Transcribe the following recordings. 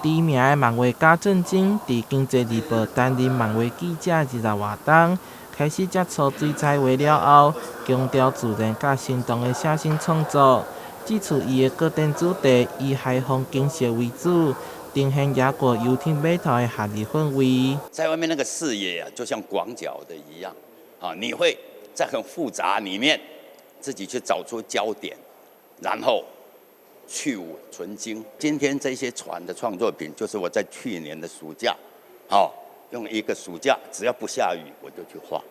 知名的漫畫家鄭鈞，佇經濟日報擔任漫畫記者20外冬，開始接觸水彩畫了後，強調自然佮生動的寫生創作。這次伊的個展主題以海風景色為主，呈現野果遊艇碼頭的夏日氛圍。在外面那個視野啊，就像廣角的一樣，啊，你會在很複雜裡面自己去找出焦點，然後去蕪存菁。今天這些船的創作品，就是我在去年的暑假，好，用一個暑假，只要不下雨，我就去畫，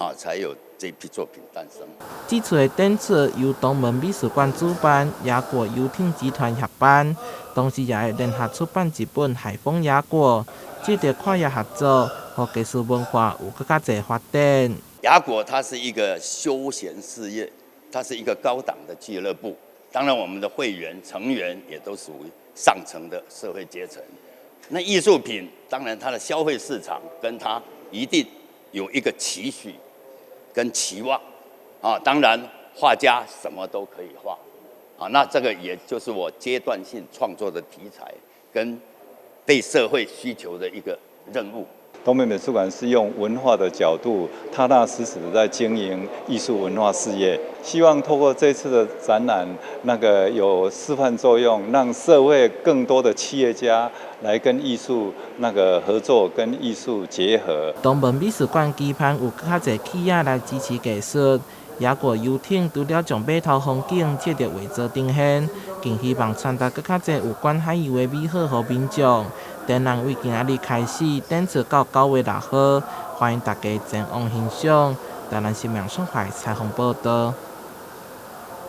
啊，才有這批作品誕生。這次的展出由東門美術館主辦，野果遊艇集團協辦，同時也會聯合出版一本《海風野果》，藉著跨業合作，予藝術文化有閣較濟發展。野果它是一個休閒事業，它是一個高檔的俱樂部。當然，我們的會員成員也都屬於上層的社會階層。那藝術品當然它的消費市場跟它一定有一個期許跟期望啊。當然，畫家什麼都可以畫啊。那這個也就是我階段性創作的題材跟被社會需求的一個任務。東門美術館是用文化的角度，踏踏實實的在經營藝術文化事業。希望透過這次的展覽，那個有示範作用，讓社會更多的企業家來跟藝術那個合作，跟藝術結合。東門美術館期盼有閣較濟企業來支持藝術。野果遊艇除了將碼頭風景藉著畫作呈現，更希望傳達閣較濟有關海洋的美好予民眾。展覽為今仔日開始，展出到9月6號，歡迎大家前往欣賞。台南新聞雙懷採訪報導。